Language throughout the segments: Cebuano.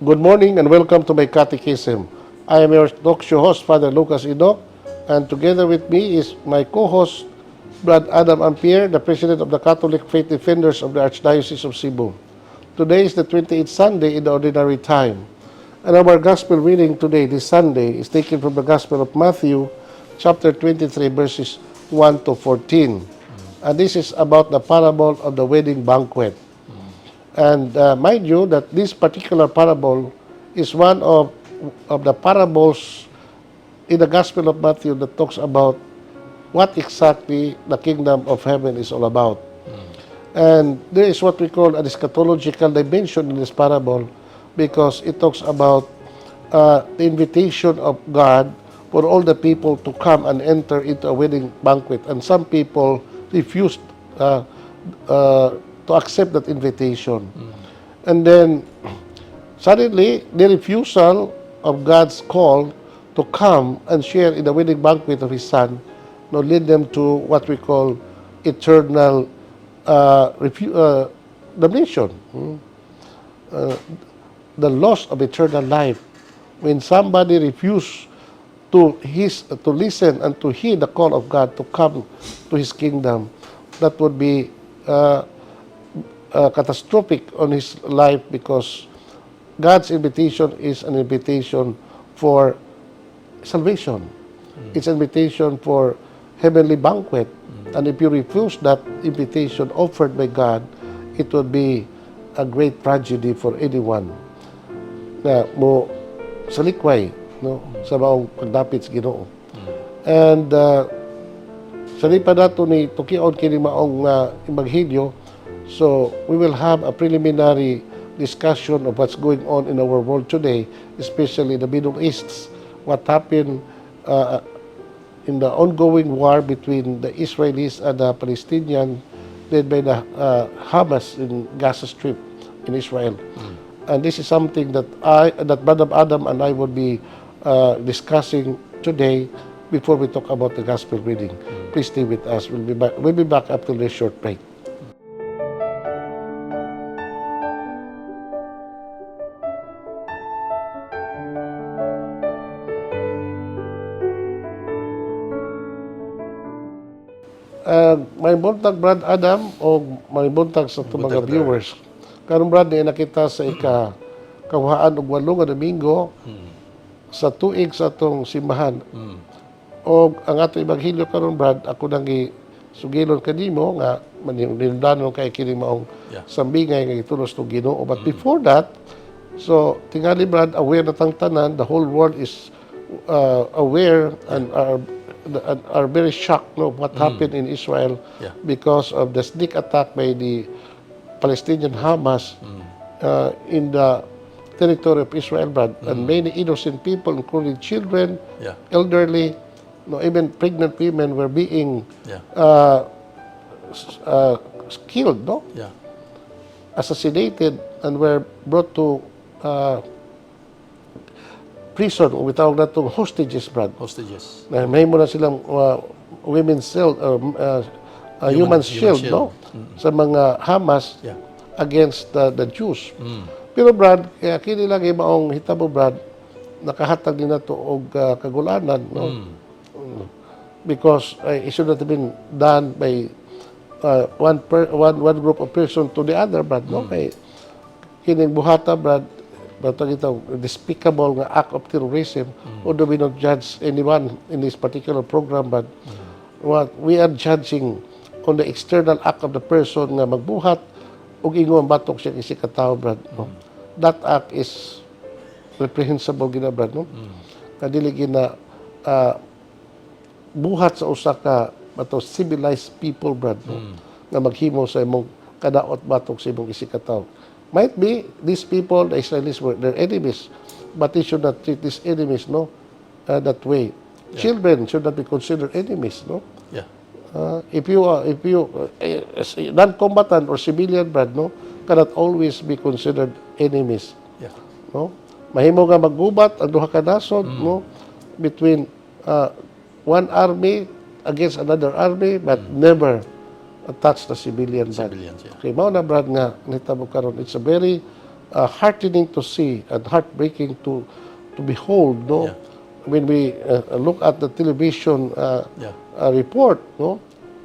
Good morning and welcome to my catechism. I am your talk show host, Father Lucas Inok, and together with me is my co-host, Brad Adam Ampere, the President of the Catholic Faith Defenders of the Archdiocese of Cebu. Today is the 28th Sunday in the Ordinary Time. And our Gospel reading today, this Sunday, is taken from the Gospel of Matthew, chapter 23, verses 1 to 14. And this is about the parable of the wedding banquet. And mind you that this particular parable is one of the parables in the Gospel of Matthew that talks about what exactly the kingdom of heaven is all about. And there is what we call an eschatological dimension in this parable because it talks about the invitation of God for all the people to come and enter into a wedding banquet. And some people refused to accept that invitation. And then suddenly, the refusal of God's call to come and share in the wedding banquet of His Son, no, lead them to what we call eternal damnation. The loss of eternal life. When somebody refuse to listen and to hear the call of God to come to His kingdom, that would be catastrophic on his life because God's invitation is an invitation for salvation. It's an invitation for heavenly banquet. And if you refuse that invitation offered by God, it would be a great tragedy for anyone na mo salikway, no, sa maong pagdapit sa Ginoo. And sa di pa nato ni tukion kini maong ebanghelyo, so we will have a preliminary discussion of what's going on in our world today, especially the Middle East, what happened in the ongoing war between the Israelis and the Palestinian led by the Hamas in Gaza Strip in Israel. And this is something that Brother Adam and I would be discussing today before we talk about the gospel reading. Please stay with us. We'll be back after this short break. May buntag, Brad Adam, o may buntag sa atong mga Buntag, viewers. Karon, Brad, ni nakita sa ika 28 nga Domingo sa tuig sa atong simbahan. O ang ato ebanghelyo karon, Brad, ako nang sugilon kanimo nga maninundanon kay kini maong sambingay nga gitulos to Ginoo. But before that, so tingali, Brad, aware na tang tanan, the whole world is aware and are very shocked, no, what happened in Israel because of the sneak attack by the Palestinian Hamas in the territory of Israel, Brad. And many innocent people, including children, elderly, no, even pregnant women were being killed, no? Yeah. Assassinated and were brought to prison o bitawag natong hostages, Brad. Hostages. Na mahimo na silang women's shield, human, Human shield, shield. No? Sa mga Hamas against the Jews. Pero Brad, kaya kini lang maong hitabo, Brad, nakahatag din nato og kagulanan, no? Because it should not have been done by one group of person to the other, Brad, no? Kay kining buhata, Brad, batang ito, despicable nga act of terrorism, although we don't judge anyone in this particular program, but what we are judging on the external act of the person nga magbuhat og ingon batok siya isig ka tawo, Brad, no? That act is reprehensible gina, Brad, no? Kadili gina buhat sa usa ka bato civilized people, Brad, no? Nga maghimo sa imong kadaot batok sa imong isig ka tawo. Might be these people, the Israelis, were their enemies, but they should not treat these enemies, no, that way. Children should not be considered enemies, no? Yeah. If you as a non-combatant or civilian, Brad, no, cannot always be considered enemies, no? Mahimo nga maggubat ang duha ka nasod, no, between one army against another army, but never touch the civilian, Brad. Civilians, yeah. Okay, mao na, Brad, nga nitabo karon. It's a very heartening to see and heartbreaking to behold, no? When we look at the television report, no?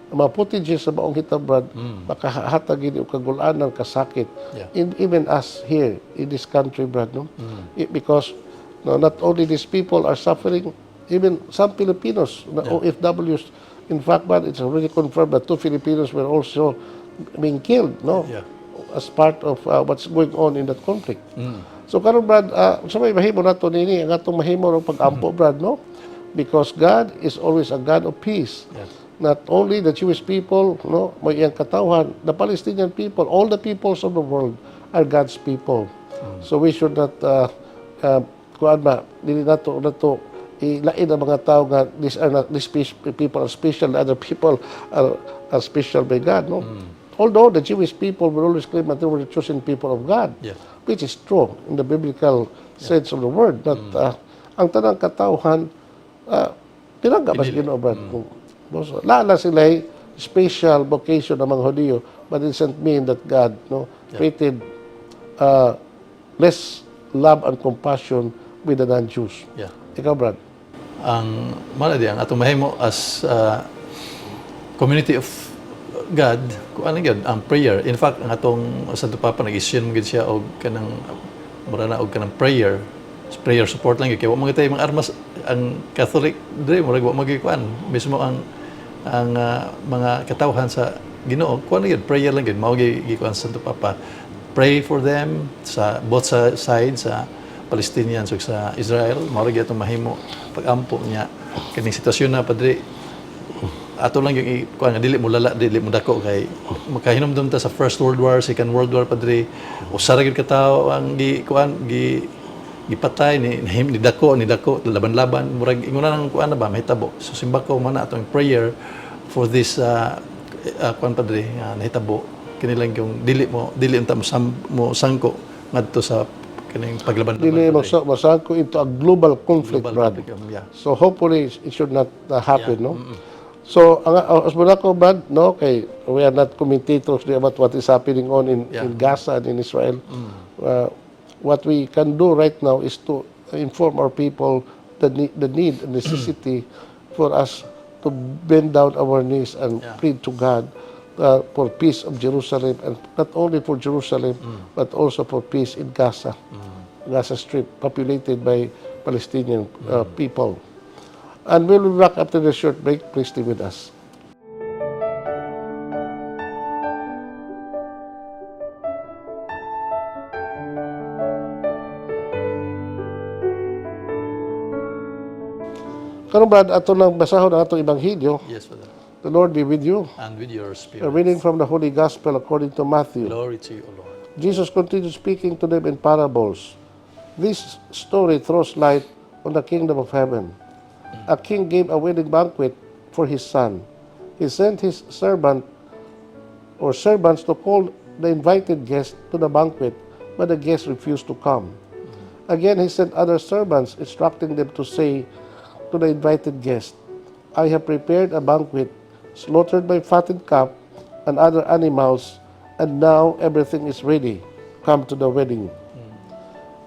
Ang mga footages sa maong hitabo, Brad, makahatag gyud og kagulanan, kasakit. Even us here in this country, Brad, no? Because, no, not only these people are suffering, even some Filipinos, the OFWs, in fact, Brad, it's already confirmed that two Filipinos were also being killed, no? Yeah. As part of what's going on in that conflict. So karon, Brad, sa may mahimo nato nini, ang atong mahimo og pag-ampo, Brad, no? Because God is always a God of peace. Not only the Jewish people, no, may iyang katawhan, the Palestinian people, all the peoples of the world are God's people. So we should not kuan ba, dili nato ilain ang mga tao nga these are not, these people are special, the other people are special by God, no? Although the Jewish people will always claim that they were the chosen people of God, which is true in the biblical sense of the word. But ang tanang katawhan, pinangga ba sa Ginoo, Brad? Kung naa sila special vocation ng mga Hudiyo, but it doesn't mean that God, no, created less love and compassion with the non-Jews. Ikaw, Brad? Ang mao di ang atong mahimo as community of God, kung ano gyud ang prayer. In fact, ang atong Santo Papa nag-issue man gyud siya og kanang mura na og kanang prayer prayer support lang gyud, kay wa man gyud mga armas ang Catholic diri, murag wa man gyud kuan mismo ang mga katawhan sa Ginoo. Kuan gyud, prayer lang gyud mao gyud gikuan sa Santo Papa, pray for them sa both sa side, sa Palestinians ug sa Israel. Mao ra gyud atong mahimo, pagampo niya kaning sitwasyon na, Padre, ato lang yung kuan nga dili mo lala, dili mo dako, kay makahinumdum ta sa First World War, Second World War, Padre, usa ra gyud ka tawo ang gi kuan gi gipatay ni dako laban-laban. Murag inguna nang kuan na ba mahitabo. So simbako man na atong prayer for this kuan, Padre, nga nahitabo kini lang yung dili unta mo sangko ngadto sa kining paglaban-laban. Dili Padre. Masangko into a global conflict, Global Brad. Conflict, yeah. So hopefully it should not happen, no? So ang as mo ko, Brad, no, kay we are not commentators about what is happening on in Gaza and in Israel. What we can do right now is to inform our people the need and necessity for us to bend down our knees and plead to God for peace of Jerusalem, and not only for Jerusalem but also for peace in Gaza, Gaza Strip, populated by Palestinian people. And we'll be back after the short break. Please stay with us. Karon, Brad, ato nang basahon ang atong ebanghelyo. Yes, Father. The Lord be with you. And with your A spirit. Reading from the Holy Gospel according to Matthew. Glory to you, O Lord. Jesus continued speaking to them in parables. "This story throws light on the kingdom of heaven. A king gave a wedding banquet for his son. He sent his servant or servants to call the invited guests to the banquet, but the guests refused to come. Again, he sent other servants, instructing them to say to the invited guests, 'I have prepared a banquet, slaughtered my fattened calf and other animals, and now everything is ready. Come to the wedding.'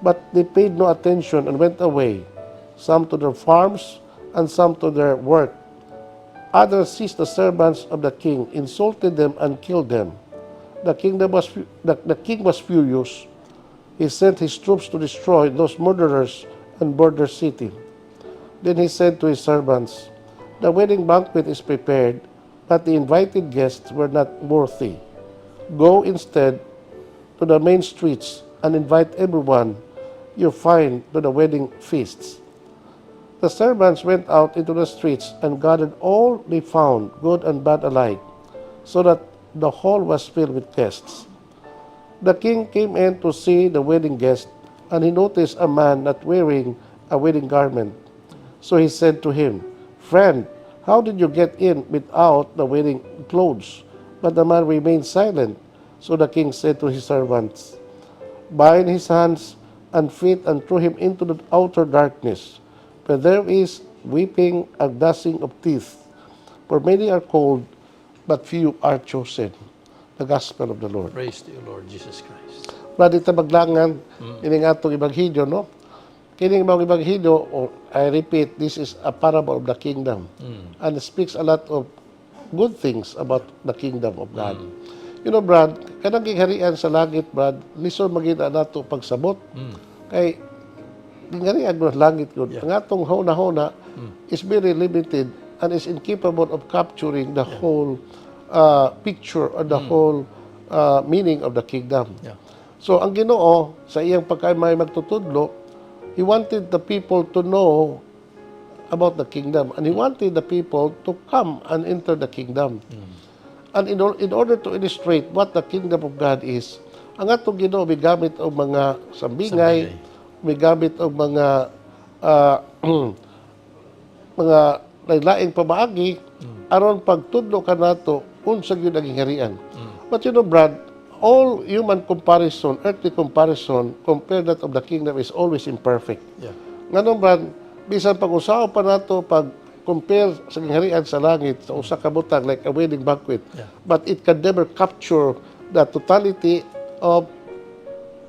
But they paid no attention and went away, some to their farms and some to their work. Others seized the servants of the king, insulted them, and killed them. The king was furious. He sent his troops to destroy those murderers and burn their city. Then he said to his servants, 'The wedding banquet is prepared, but the invited guests were not worthy. Go instead to the main streets and invite everyone you find to the wedding feasts.' The servants went out into the streets and gathered all they found, good and bad alike, so that the hall was filled with guests. The king came in to see the wedding guest, and he noticed a man not wearing a wedding garment. So he said to him, 'Friend, how did you get in without the wedding clothes?' But the man remained silent. So the king said to his servants, 'Bind his hands and feet and throw him into the outer darkness, where there is weeping and gnashing of teeth. For many are called, but few are chosen.'" The Gospel of the Lord. Praise to you, Lord Jesus Christ. Brad, ita maglangan ining atong ebanghelyo, no? Kining mga ebanghelyo, or I repeat, this is a parable of the kingdom. And it speaks a lot of good things about the kingdom of God. Brad, kanang gingharian sa langit, Brad, lisod man gyud nato pagsabot. Kay gingharian ng langit gud. Ang atong huna-huna is very limited and is incapable of capturing the whole picture or the whole meaning of the kingdom. So ang Ginoo sa iyang pagkamay magtutudlo, he wanted the people to know about the kingdom and he wanted the people to come and enter the kingdom. And in order to illustrate what the kingdom of God is, ang atong Ginoo migamit og mga sambingay, migamit og mga lain-laing pamaagi aron pagtudlo kanato unsa gyud ang gingharian. But Brad, all human comparison, earthly comparison, compared that of the kingdom is always imperfect. Nganong, Brad, bisan pag-usaw pa nato pag compare sa gingharian sa langit sa usa ka butang like a wedding banquet, but it can never capture the totality of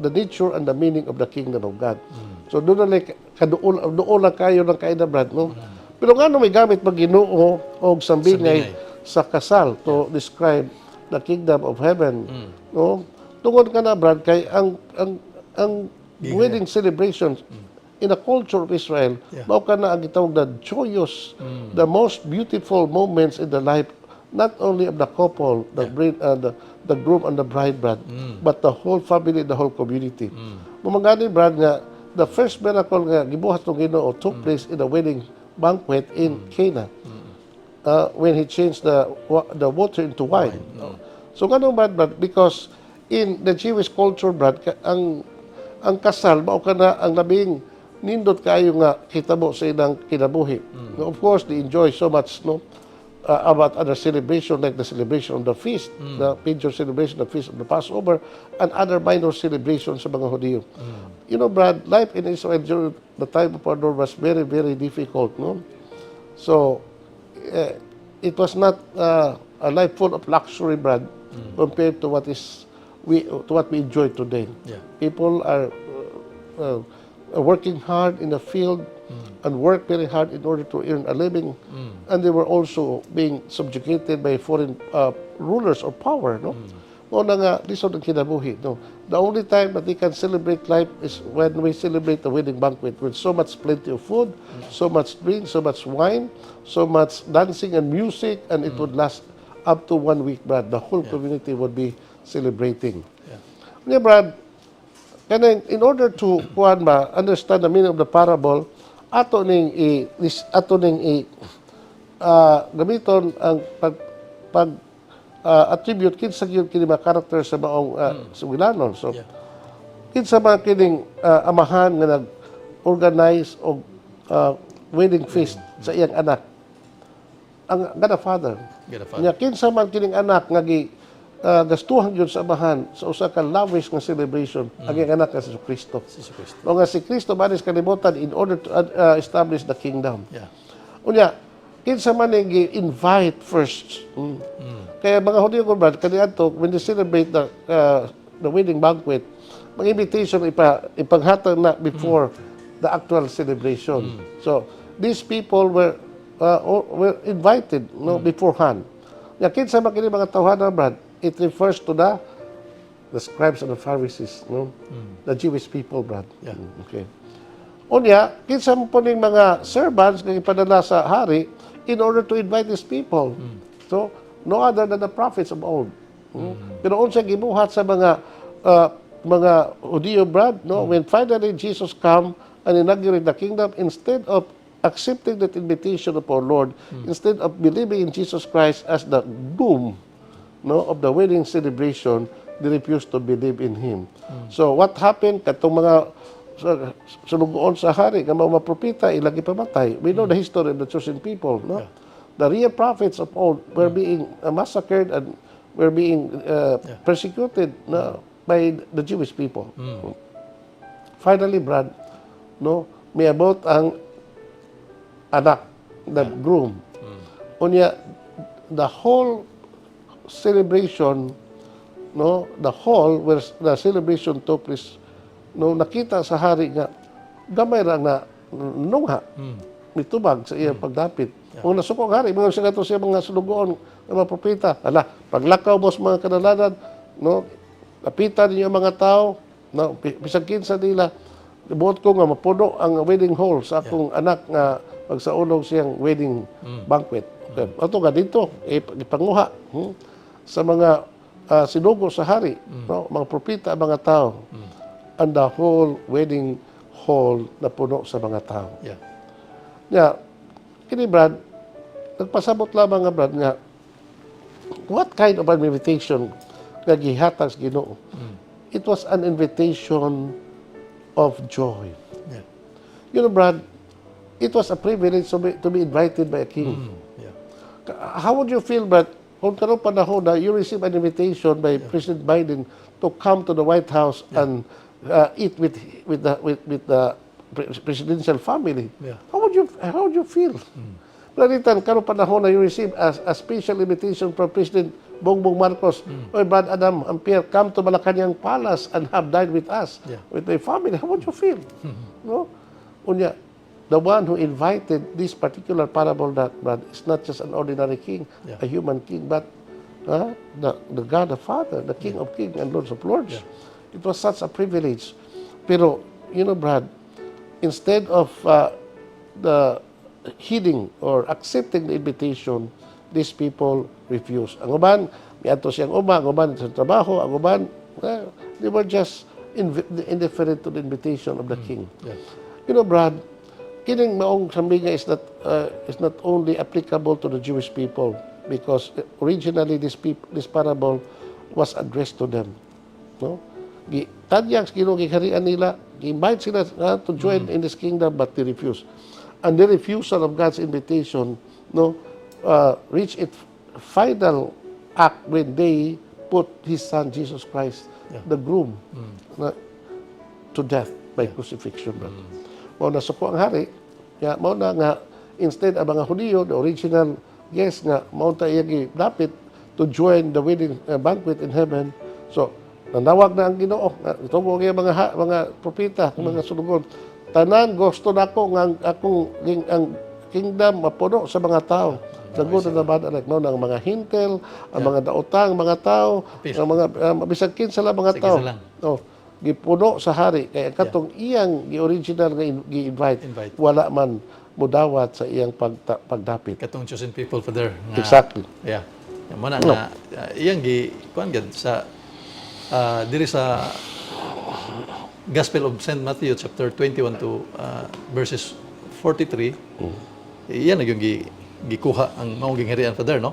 the nature and the meaning of the kingdom of God. So doon na like kaduol duol lang kayo ng kaina, Brad, no? Pero ngano may gamit man Ginoo og sambingay Sambingay. Sa kasal to describe the kingdom of heaven, no? Tungod kana, Brad, kay ang wedding celebrations in the culture of Israel, mao kana ang gitawag na joyous, the most beautiful moments in the life not only of the couple, the groom and the bride, Brad, but the whole family, the whole community. Mao man gani, Brad, nga the first miracle nga gibuhat ng Ginoo took place in a wedding banquet in Cana, when he changed the water into wine. So ganun, Brad, because in the Jewish culture, Brad, ang kasal mao kana ang labing nindot kaayo nga kitabo sa ilang kinabuhi. No, of course, they enjoy so much, no, about other celebration like the celebration of the feast, the major celebration, the feast of the Passover, and other minor celebrations sa mga Hudiyo. Brad, life in Israel during the time of our Lord was very, very difficult, no? So, it was not a life full of luxury, Brad, compared to what we enjoy today. People are working hard in the field and work very hard in order to earn a living, and they were also being subjugated by foreign rulers or power. No, mao na nga lisod ang kinabuhi. No, the only time that they can celebrate life is when we celebrate the wedding banquet with so much plenty of food, so much drink, so much wine, so much dancing and music, and it would last up to one week, Brad. The whole community would be celebrating. Nya, Brad, kanang in order to kuan ba understand the meaning of the parable, ato ning i gamiton ang pag pag attribute kinsa gyud kini mga character sa maong sugilanon. So kinsa man kining amahan nga nag-organize og wedding feast sa iyang anak? Ang God the Father. God the Father. Nya kinsa man kining anak nga gi gastuhan gyud sa amahan sa usa ka lavish nga celebration? Ang iyang anak nga si Kristo. Si Kristo. O nga si Kristo manis kalibutan in order to establish the kingdom. Unya, kinsa man ang gi-invite first? Kaya mga Hudyo ko, Brad, kaniadto when they celebrate the wedding banquet, mga invitation ipanghatag na before the actual celebration. So, these people were invited, no, beforehand. Ya kinsa man kini mga tawhana, Brad? It refers to the scribes and the Pharisees, no? The Jewish people, Brad. Okay. Unya, kinsa man po ning mga servants nga ipadala sa hari in order to invite these people? So, no other than the prophets of old. Pero unsa gibuhat sa mga Hudiyo, Brad, no? When finally Jesus come and inaugurate the kingdom, instead of accepting that invitation of our Lord, instead of believing in Jesus Christ as the groom, no, of the wedding celebration, they refused to believe in him. So what happened katong mga sulugoon sa hari nga mga propeta, ilang ipamatay? We know the history of the chosen people, no? The real prophets of old were being massacred and were being persecuted, no, by the Jewish people. Finally, Brad, no, miabot ang anak, the groom. Unya, the whole celebration no, the hall where the celebration took place, no, nakita sa hari nga gamay ra na nungha mitubag sa iyang pagdapit. Kung nasuko ang hari, mga siya kato siya mga sulugoon ng mga propeta. Ala, paglakaw mo sa mga kadalanan, no, lapitan ninyo ang mga tao, no, bisag kinsa nila, buot ko nga mapuno ang wedding hall sa akong anak nga pagsaulog siyang wedding banquet. Okay. Ato nga dito, eh, ipanguha sa mga sinugo sa hari, no, mga propeta, ang mga tao. And the whole wedding hall na puno sa mga tao. Ya, kini, Brad, nagpasabot lamang nga, Brad, nga what kind of an invitation nga gihatag sa Ginoo? It was an invitation of joy. Brad, it was a privilege to be invited by a king. How would you feel, Brad, kung karong panahon na you receive an invitation by President Biden to come to the White House and eat with the presidential family? Yeah. How would you feel? Brad, karong panahon na you receive a special invitation from President Bongbong Marcos, "Oy, Brad Adam Ampierre, come to Malacanang Palace and have dined with us, with my family." How would you feel? No? Unya, the one who invited this particular parable that, Brad, is not just an ordinary king, a human king, but the God the Father, the King of Kings and Lords of Lords. It was such a privilege. Pero, Brad, instead of the heeding or accepting the invitation, these people refused. Ang uban, miadto siyang uma, ang uban sa trabaho, ang uban, they were just indifferent to the invitation of the king. Brad, kining maong sambinga is not only applicable to the Jewish people because originally this parable was addressed to them. No? Gi tanyag sa Ginoo giharian nila, gi-invite sila to join in this kingdom, but they refused. And the refusal of God's invitation, no, reached its final act when they put his son Jesus Christ, the groom, na, to death by crucifixion. Brad. Mao na suko ang hari, ya mao na nga instead ang mga Hudiyo, the original guest nga mao ta iya dapit to join the wedding banquet in heaven. So, nanawag na ang Ginoo, nga itubo ang mga propeta, mga sulugon. Tanan gusto nako nga ang akong ang kingdom mapuno sa mga tao. The good and the bad alike. Mao na ang mga Hentil, ang mga daotang mga tao, Apil. Ang mga bisag kinsa lang mga Sige tao. lang. Oh, gipuno sa hari kay ang katong iyang gi-original nga gi-invite Invite. Wala man mudawat sa iyang pagdapit. Katong chosen people, Father. Nga, Yeah. Mao na nga iyang gi kuan gyud sa diri sa Gospel of St. Matthew chapter 21 to verses 43. Iyan na yung gikuha ang maong gingharian, Father, no?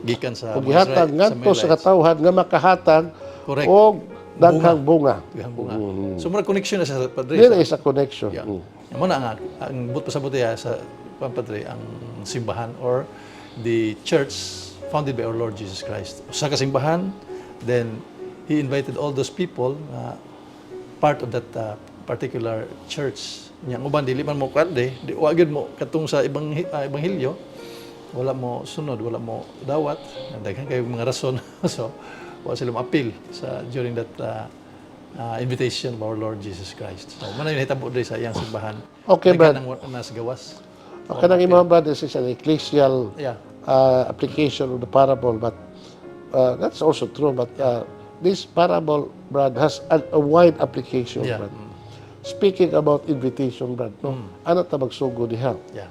Gikan sa Ug mga gihatag sa ngadto mga sa Israelites. katawhan nga makahatag Correct. og daghang bunga. Daghang bunga. So murag connection na siya, Padre. There is a connection. Yeah. Mao na nga ang buot pasabot ya sa kuan, Padre, ang simbahan or the church founded by our Lord Jesus Christ. Usa ka simbahan, then he invited all those people nga part of that particular church. Nya ang uban dili man mo kuan di wa gyud mo katong sa ibang ebanghelyo, wala mo sunod, wala mo dawat, daghan kayo mga rason. So wa sila mo appeal sa during that invitation of our Lord Jesus Christ. So mao na yung nahitabo diri sa iyang simbahan. Okay, Daghan Brad. ang nasa gawas. Okay nang imong, Brad, this is an ecclesial application of the parable, but that's also true. But this parable, Brad, has a wide application, Brad. Speaking about invitation, Brad, no? Ano ta magsugo diha? Yeah.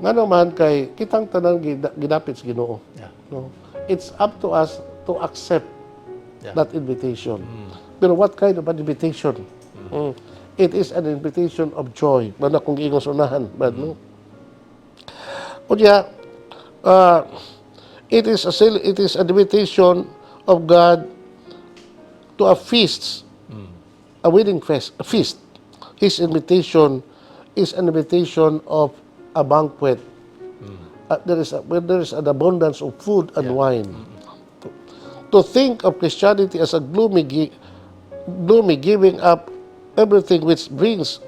Ngano man kay kitang tanan gidapit sa Ginoo. No? It's up to us to accept that invitation. Pero what kind of an invitation? It is an invitation of joy. Mana kung giingon sa unahan, Brad, no? Unya, it is an invitation of God to a feast, a wedding feast, a feast. His invitation is an invitation of a banquet. Where there is an abundance of food and wine. To think of Christianity as a gloomy giving up everything which brings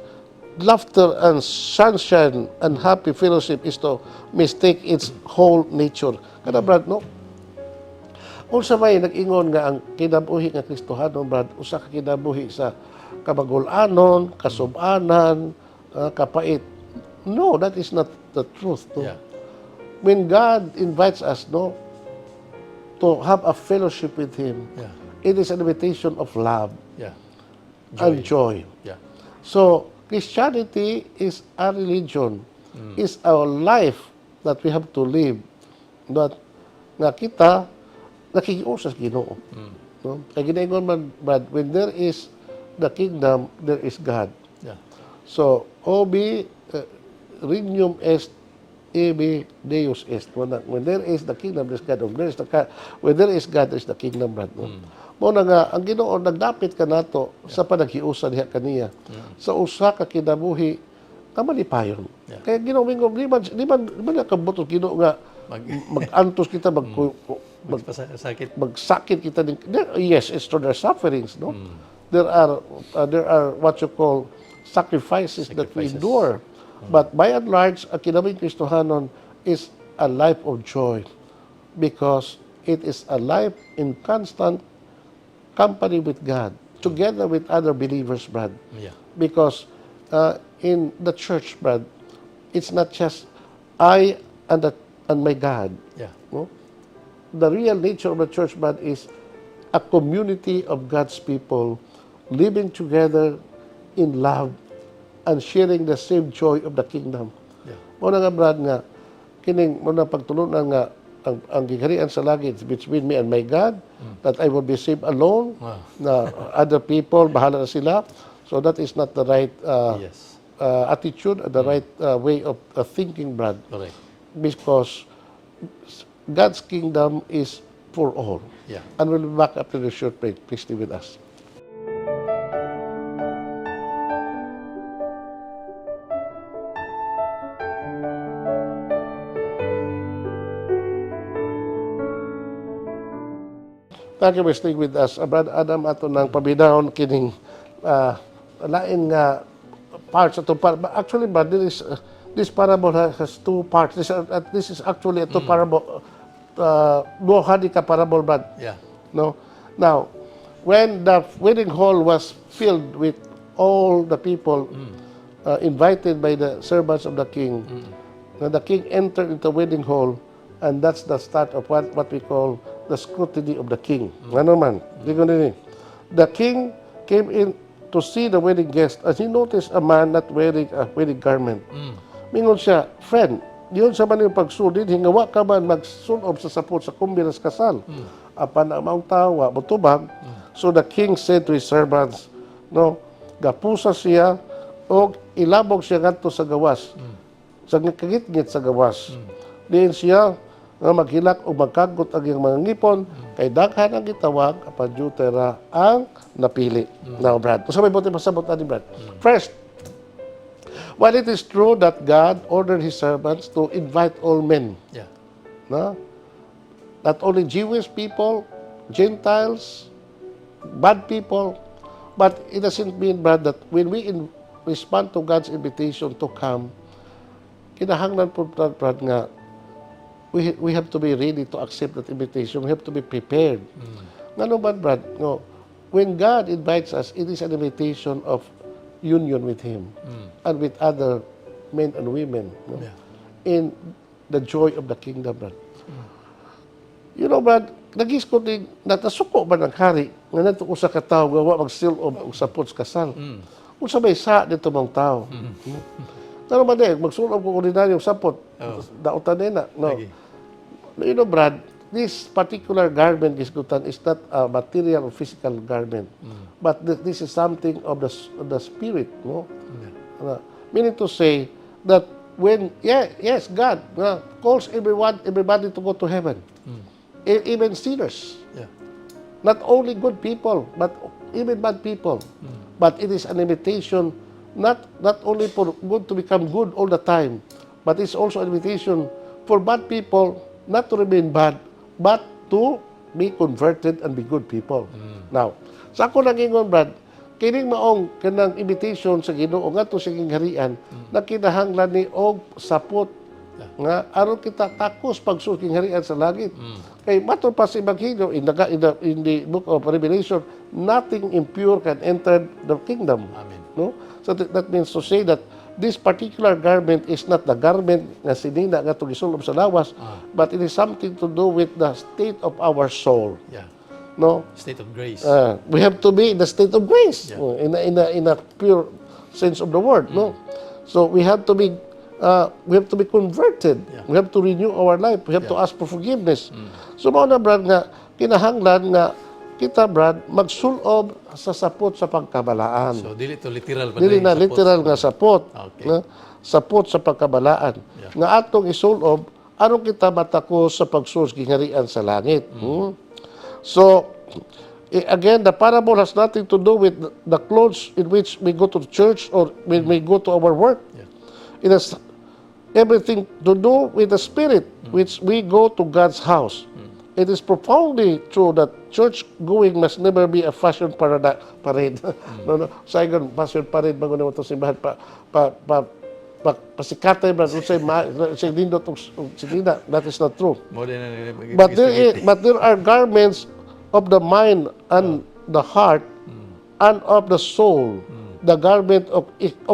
laughter and sunshine and happy fellowship is to mistake its whole nature. Kada, Brad, no? Unsa may nag-ingon nga ang kinabuhi nga Kristohanon, Brad, usa ka kinabuhi sa kabagul-anon, kasubanan, kapait. No, that is not the truth. No? When God invites us, no, to have a fellowship with Him, it is an invitation of love and joy. So, Christianity is a religion, is our life that we have to live. That nga kita nakikiusap sa Ginoo. No? Kay ginaingon man, Brad, when there is the kingdom, there is God. So, ubi regnum est ibi Deus est. When there is the kingdom, there is God. When there is God, there is the kingdom, Brad. No? Mao na nga, ang Ginoo nagdapit kanato sa panaghiusa diha kaniya. Sa usa ka kinabuhi nga malipayon. Kaya Ginoo mingon, di man nakabuot ang Ginoo nga mag-antos kita, Magpasakit. Magsakit kita din. Yes, it's true, there are sufferings, no? There are what you call sacrifices that we Sacrifices. Endure. But by and large, ang kinabuhing Kristohanon is a life of joy because it is a life in constant company with God, together with other believers, Brad. Because in the church, Brad, it's not just I and my God. No? The real nature of the church, Brad, is a community of God's people living together in love and sharing the same joy of the kingdom. Mao na nga, Brad, nga kining mao na pagtulunan nga ang gingharian sa langit is between me and my God, that I will be saved alone, na other people bahala na sila. So that is not the right attitude, the right way of thinking, Brad, Correct. Because God's kingdom is for all. And we'll be back after the short break. Please stay with us. Thank you for staying with us. Brad Adam, ato nang pabidahon kining lain nga parts ato par actually, Brad, this parable has two parts. This is actually a two parable, duha di ka parable, Brad. No? Now, when the wedding hall was filled with all the people invited by the servants of the king, now the king entered into the wedding hall, and that's the start of what we call the scrutiny of the king. Ano man? Di ko nini. The king came in to see the wedding guest and he noticed a man not wearing a wedding garment. Mingon siya, "Friend, giunsa man imong pagsud dinhi nga wa ka man magsulob sa sapot sa kumbira sa kasal?" Apan ang maong tao wa motubag. So the king said to his servants, no, gapusa siya og ilabog siya ngadto sa gawas. Sa kagitngit sa gawas. Diin siya nga maghilak o magkagot ang iyang mga ngipon kay daghan ang gitawag apan dyutay ra ang napili. Now, Brad, unsa may buot pasabot ani, Brad? First, while it is true that God ordered His servants to invite all men, no? Not only Jewish people, Gentiles, bad people, but it doesn't mean, Brad, that when we respond to God's invitation to come, kinahanglan po, Brad, nga we have to be ready to accept that invitation. We have to be prepared. Ngano ba, Brad? No, when God invites us, it is an invitation of union with Him and with other men and women, no? In the joy of the kingdom, Brad. Brad, nagisgot ni, natasuko ba ng hari nga nato usa ka tawo nga wa magsilob og sapot sa kasal? Unsa may sa dito maong tao? Pero ba di, magsulob ko ordinaryong sapot, dautan din na. No. Lagi. Brad, this particular garment, gisgutan, is not a material or physical garment. But this is something of the spirit, no? Meaning to say that when, yeah, yes, God calls everyone, everybody to go to heaven. Even sinners. Not only good people, but even bad people. But it is an invitation not only for good to become good all the time, but it's also an invitation for bad people not to remain bad, but to be converted and be good people. Now, sa ako nangingon, Brad, kining maong kanang invitation sa Ginoo ngadto sa gingharian, na kinahanglan ni og sapot Nga aron kita takos pagsulod gingharian sa langit. Kay matod pa sa Ebanghelyo in the book of Revelation, nothing impure can enter the kingdom. Amen. No? So that means to say that this particular garment is not the garment nga sinina nga gisulub sa lawas, but it is something to do with the state of our soul. No? State of grace. We have to be in the state of grace, in a pure sense of the word, no? So we have to be converted. We have to renew our life. We have to ask for forgiveness. So mao na, Brad, nga kinahanglan nga kita, Brad, magsulob sa sapot sa pagkabalaan. So dili to literal pa. Dili na sapot. Literal nga sapot. No? Sapot sa pagkabalaan. Nga atong isulob aron kita matakos sa pagsulod gingharian sa langit. So, again, the parable has nothing to do with the clothes in which we go to church or when we go to our work. It has everything to do with the spirit, which we go to God's house. It is profoundly true that church going must never be a fashion parade. No. Saigon, fashion parade bago naman itong simbahan pa pasikatay ba unsay ma unsay nindot og sinina. That is not true. Mo din na. But there are garments of the mind and the heart and of the soul, the garment of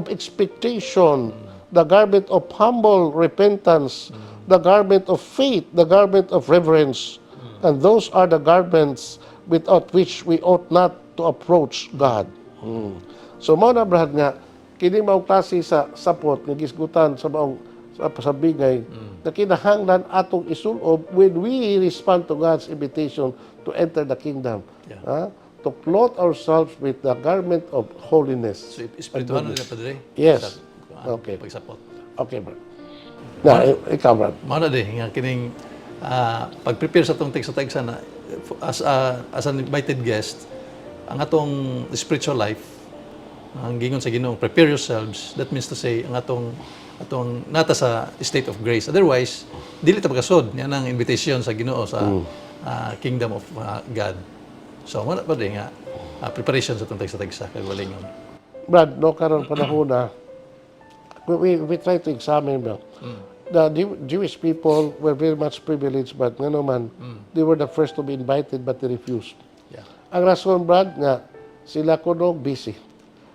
expectation, the garment of humble repentance, the garment of faith, the garment of reverence. And those are the garments without which we ought not to approach God. So mao na, Brad, nga kini mao klase sa sapot nga gisgutan sa maong sa bingay na kinahanglan atong isulob when we respond to God's invitation to enter the kingdom. Ha? To clothe ourselves with the garment of holiness. So espirituhanon nila, Padre. Yes. Sa, Okay. pagsapot. Okay, Brad. Na, ikaw, Brad. Mao na di nga kining pag-prepare sa atong tagsa-tagsa na as an invited guest, ang atong spiritual life, ang gingon sa Ginoo, "Prepare yourselves," that means to say ang atong nata sa state of grace. Otherwise, dili ta makasud niya ang invitation sa Ginoo sa kingdom of God. So mao na pa di nga preparation sa atong tagsa-tagsa kay walingon. Brad, no, karon panahon na we try to examine ba. The Jewish people were very much privileged, but ngano man, they were the first to be invited, but they refused. Ang rason, Brad, nga sila kuno busy.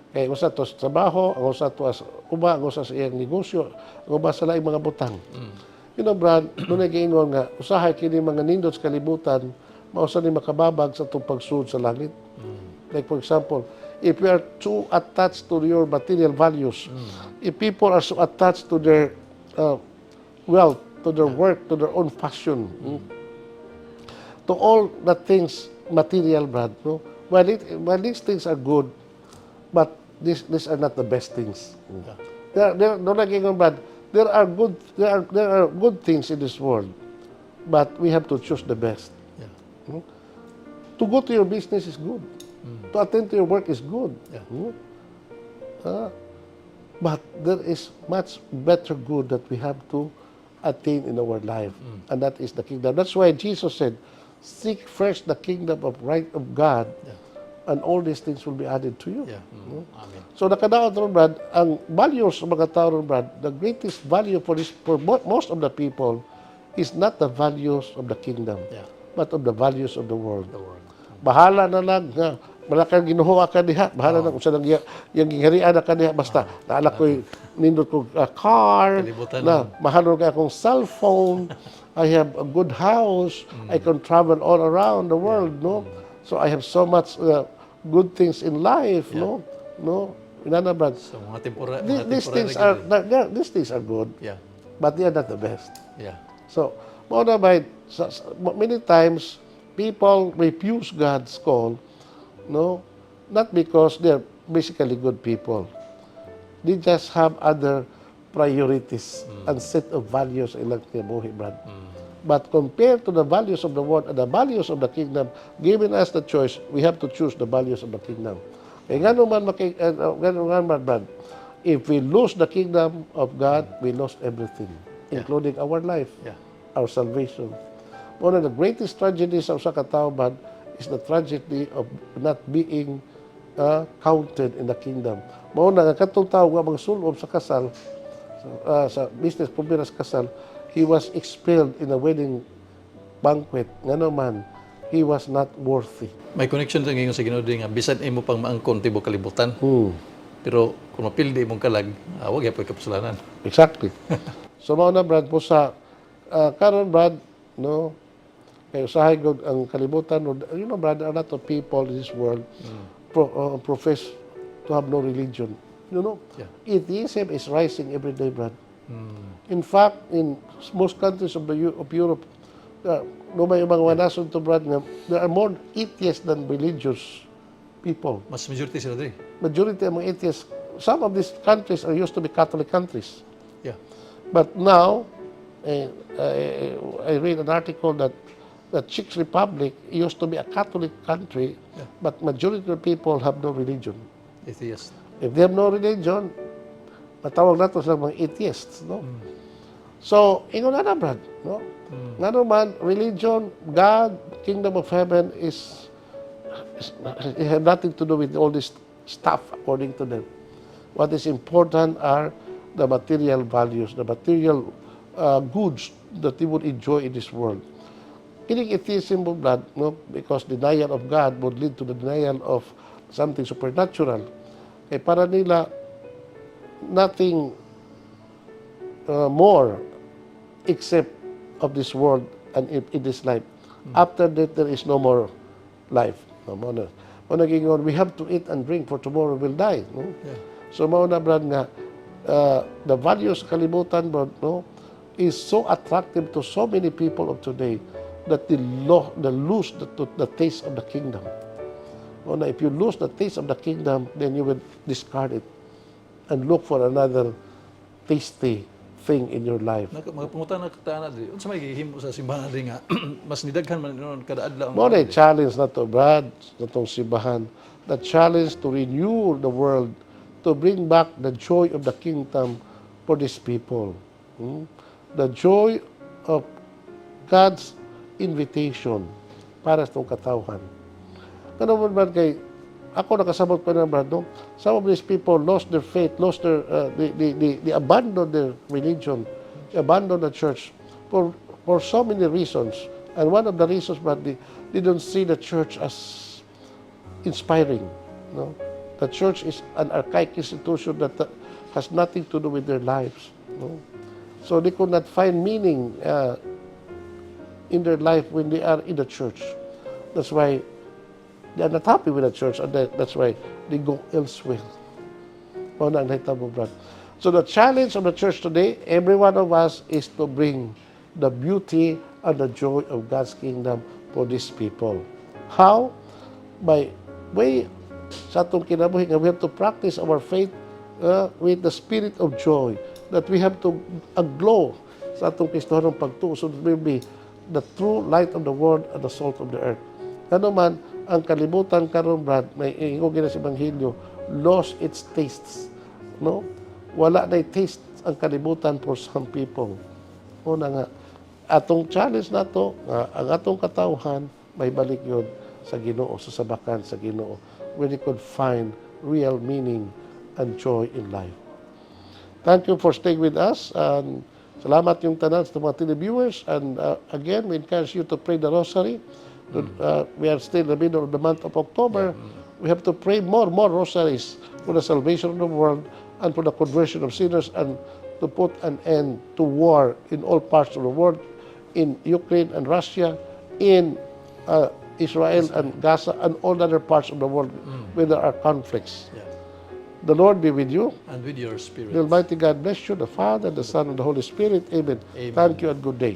Kay usa to sa trabaho, ang usa to sa uba, ang usa sa iyang negosyo, ang uba sa laing mga butang. Brad, doon giingon nga usahay kini mga nindot sa kalibutan, mao sa ni makababag sa atong pagsulod sa langit. Like for example, if you are too attached to your material values, if people are so attached to their wealth, to their work, to their own fashion, to all the things material, Brad, no? While these things are good, but these are not the best things. There, no, like ingon, Brad, there are good things in this world, but we have to choose the best. To go to your business is good. To attend to your work is good. But there is much better good that we have to attain in our life, and that is the kingdom. That's why Jesus said, "Seek first the kingdom of right of God, and all these things will be added to you." Amen. So nakadaot ron, Brad, ang values sa mga tao ron, Brad, the greatest value for most of the people is not the values of the kingdom, but of the values of the world. The world. Bahala na lang nga wala kang ginuhuwa ka diha, bahala na kung sa nang yang gingharian na ka diha, basta naala ko'y nindot ko car Kalibutan. Na mahal ka akong cellphone, I have a good house, I can travel all around the world, no? So I have so much good things in life, no? Inana, Brad. So mga These temporary things are these things are good, but they are not the best. So, mao na ba, many times, people refuse God's call, no? Not because they're basically good people. They just have other priorities and set of values sa ilang kinabuhi, Brad. But compared to the values of the world and the values of the kingdom, given us the choice, we have to choose the values of the kingdom. Kaya ngano man, Brad, if we lose the kingdom of God, we lost everything, including our life, our salvation. One of the greatest tragedies sa usa ka tawo, man, is the tragedy of not being counted in the kingdom. Mao na nga katong tawo nga magsulob sa kasal, So, sa business pumira sa kasal, he was expelled in a wedding banquet. Ngano man, he was not worthy. May connection to ingon sa Ginoo nga bisan imo pang maangkon tibok kalibutan. Pero kung mapildi imong kalag, wa gyapoy kapasulanan. Exactly. So mao na, Brad, po sa karon, Brad, no, kay usahay gud ang kalibutan, Brad, a lot of people in this world profess to have no religion. Atheism is rising every day, Brad. In fact, in most countries of Europe, no, may mga nasod to, Brad, nga there are more atheists than religious people. Mas majority sila diri. Majority among atheists, some of these countries are used to be Catholic countries. But now, I read an article that the Czech Republic used to be a Catholic country, but majority of people have no religion. Atheist. If they have no religion, matawag nato sila mga atheists, no? So, ingon na na, Brad, no? Ngano man, religion, God, kingdom of heaven is it have nothing to do with all this stuff according to them. What is important are the material values, the material goods that they would enjoy in this world. Kining atheism mo, Brad, no? Because denial of God would lead to the denial of something supernatural. Kay para nila, nothing more except of this world and in this life. After that, there is no more life. No, mao na. Mao naging we have to eat and drink for tomorrow we'll die. No? Yeah. So mao na, Brad, nga the values sa kalibutan, Brad, no, is so attractive to so many people of today that they lose the taste of the kingdom. Mao na, if you lose the taste of the kingdom, then you will discard it and look for another tasty thing in your life. Naka, mga pangutana ka na diri. Unsa may gihimo sa simbahan diri nga mas nidaghan man noon kada adlaw ang Mao na challenge na to, Brad, na tong simbahan. The challenge to renew the world, to bring back the joy of the kingdom for these people. The joy of God's invitation para sa itong katawhan. Ano man, Brad, kay ako nakasabot pa na, Brad, no? Some of these people lost their faith, lost their, they abandoned their religion, they abandoned the church for so many reasons. And one of the reasons, Brad, they don't see the church as inspiring. No? The church is an archaic institution that has nothing to do with their lives. No? So they could not find meaning in their life when they are in the church. That's why they are not happy with the church, and that's why they go elsewhere. Mao na ang nahitabo, Brad. So the challenge of the church today, every one of us, is to bring the beauty and the joy of God's kingdom for these people. How? By way sa atong kinabuhi nga we have to practice our faith with the spirit of joy, that we have to aglow sa atong Kristohanong pagtuo, so that we will be the true light of the world and the salt of the earth. Ngano man, ang kalibutan karon, Brad, may ingon gina sa Ebanghelyo, lost its tastes. No? Wala na taste ang kalibutan for some people. Una nga, atong challenge nato nga ang atong katawhan may balik yun sa Ginoo, sa sabakan sa Ginoo, where they could find real meaning and joy in life. Thank you for staying with us, and salamat yung tanan sa mga televiewers, and again, we encourage you to pray the rosary. We are still in the middle of the month of October. We have to pray more rosaries for the salvation of the world and for the conversion of sinners and to put an end to war in all parts of the world, in Ukraine and Russia, in Israel and Gaza, and all other parts of the world where there are conflicts. The Lord be with you. And with your spirit. The Almighty God bless you, the Father, the Son, and the Holy Spirit. Amen. Amen. Thank you and good day.